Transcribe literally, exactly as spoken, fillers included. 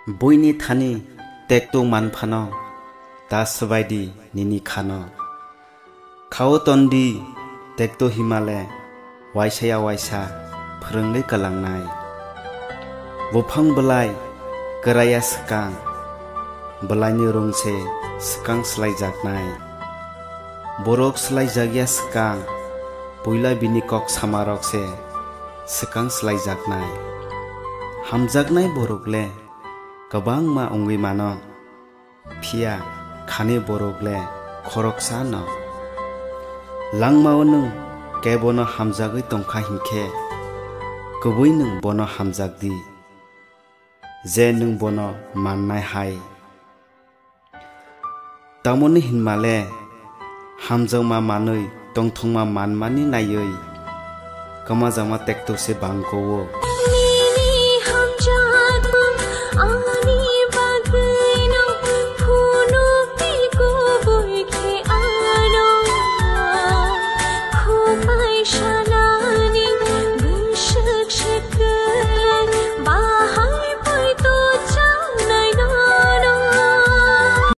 Buini thani tekto manphano ta swbaidi nini khano. Khao tondi tekto himale waisa ya waisa phwrwngwi kwlangnai. Buphang bwlai kwraya swkang, bwlaini rung se swkang swlaijaknai. Borok swlaijakya swkang, puila bini kok samarok se swkang swlaijaknai. Hamjaknai borok le kwbangma wngwi mano, phiya khani borok le khoroksa no. Langmao nwng kebono hamjagwi tongkha hinkhe, kubui nwng bono hamjak di, je nwng bono mannai hai. Tamoni hinmale, hamjakma manwi tongthokma manmani naiwi kwmajakma tekto se bangko-o.